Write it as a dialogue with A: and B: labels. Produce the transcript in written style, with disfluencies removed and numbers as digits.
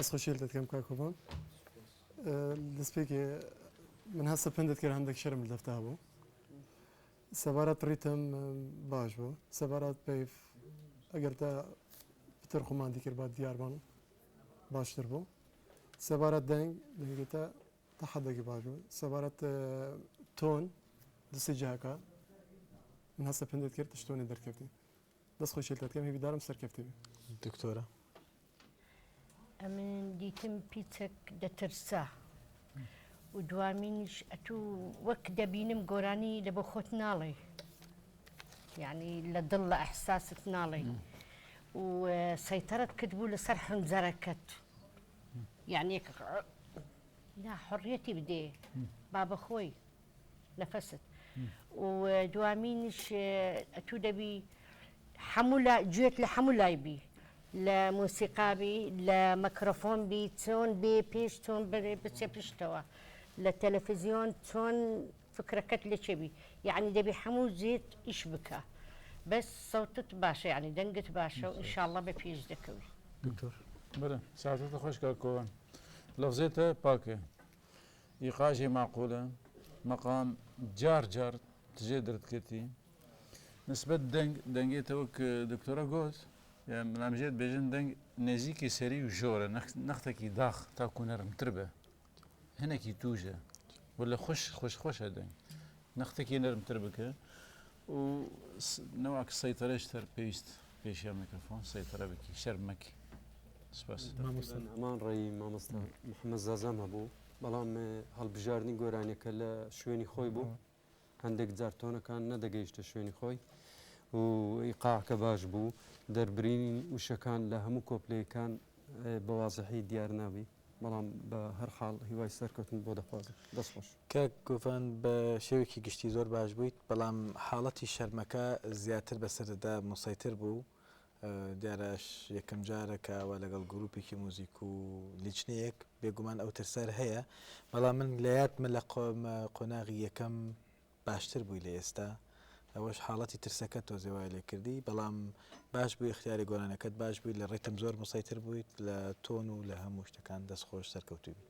A: دەستخۆشی لێت دەکەم کاک هۆڤان. دەستپێکێ من هەستە پندت کرد هەندێک شەرم لە دەفتا بوو. سەبارەت ڕیتم باش بوو. سەبارەت پەیڤ ئەگەر تا پتر خۆماندی کرد با دیاربان باشتر بوو. سەبارەت دەنگ دەنگی تا تا حەدێکی باش بوو. سەبارەت تۆن دسێ جاکە من هەستە پندت کرد تشتۆنی دەرکەوتی. دەست خۆشی لێت دەکەم هیویدارم سەرکەفتی بی.
B: دکتۆرە.
C: ئەمن دیتم پیچەک دەترسا و دوامینیش ئەتوو وەک دەبینم گۆرانی لە بۆ خۆت ناڵێی یعنی لە دڵ لە ئەحساست ناڵێی و سەیتەرەت کردبوو لەسەر حنجەرەکەت یعنی نا حڕیەتی بدێ با بەخۆی نەفەست و دوامینیش ئەتوو دەبی حەموو لا گوێت لە حەموو لای بی لە مۆسیقا بی لە مەکرۆفۆن بی چۆن بێ پێش چۆن بێ بچێ پشتەوە لە تەلەفزیۆن چۆن فکرەکەت لە چێ بی یعنی دەبی حەموو جێت ئیش بکا بەس سەوتت باشە یعنی دەنگت باشە و ئینشاڵڵە بە پێش دەکەوی.
B: دکتۆر.
D: بەلێ ساعتت خۆش کاک کۆڤان لەفزێتە پاکە. ئیقاژی مەعقولە، مەقام جار جار تژێ دردکەتی، نسبەت دەنگ، دەنگێ تە وەک دکتۆرە گۆت، یان نامژێت بێژن دەنگ نێزیکی سەری و ژۆرە، نەختەکی داخ تاکوو نەرمتر بێ، هەنێکی تووژە و لە خوش خوش خوشە دەنگ، نەختەکی نەرمتر بکە و نەوعەک سەیتەرەش تەر پێویست پێشیا میکرۆفۆن سەیتەرە بکی شەرم مەکی. سپاس.
E: مامۆستا هەمان ڕێی مامۆستا محەممەد زازام هەبوو بەڵام هەڵبژاردنی گۆرانیەکە لە شوێنی خۆی بوو هەندێک جار تۆنەکان نەدەگەیشتە شوێنی خۆی و ئیقاعەکە باش بوو دەربرینی وشەکان لە هەموو کۆپلەیەکان بە وازحی دیار نابی بەڵام بە هەر حاڵ هیوای سەرکەوتن بۆ دەخوازم دەست خۆش.
B: کاک گۆڤان بە شێوەیەکی گشتی زۆر باش بوویت بەڵام حاڵەتی شەرمەکە زیاتر بەسەرتدا موسەیتر بوو دیارە یەکەم جارە کە ئەوە لەگەڵ گروپێکی موزیک و لیجنەیەک بێگومان ئەو ترسەر هەیە بەڵام من لە یادمە لە قۆناغی یەکەم باشتر بووی لە ئێستا ئەوەش حاڵەتی ترسەکە تۆزێ وای لێ کردی بەڵام باش بووی اختیاری گۆرانەکەت باش بووی لە ڕیتم زۆر مسەیتر بوویت لە تۆن و لە هەموو شتەکان دەست خۆش سەرکەوتوو بی.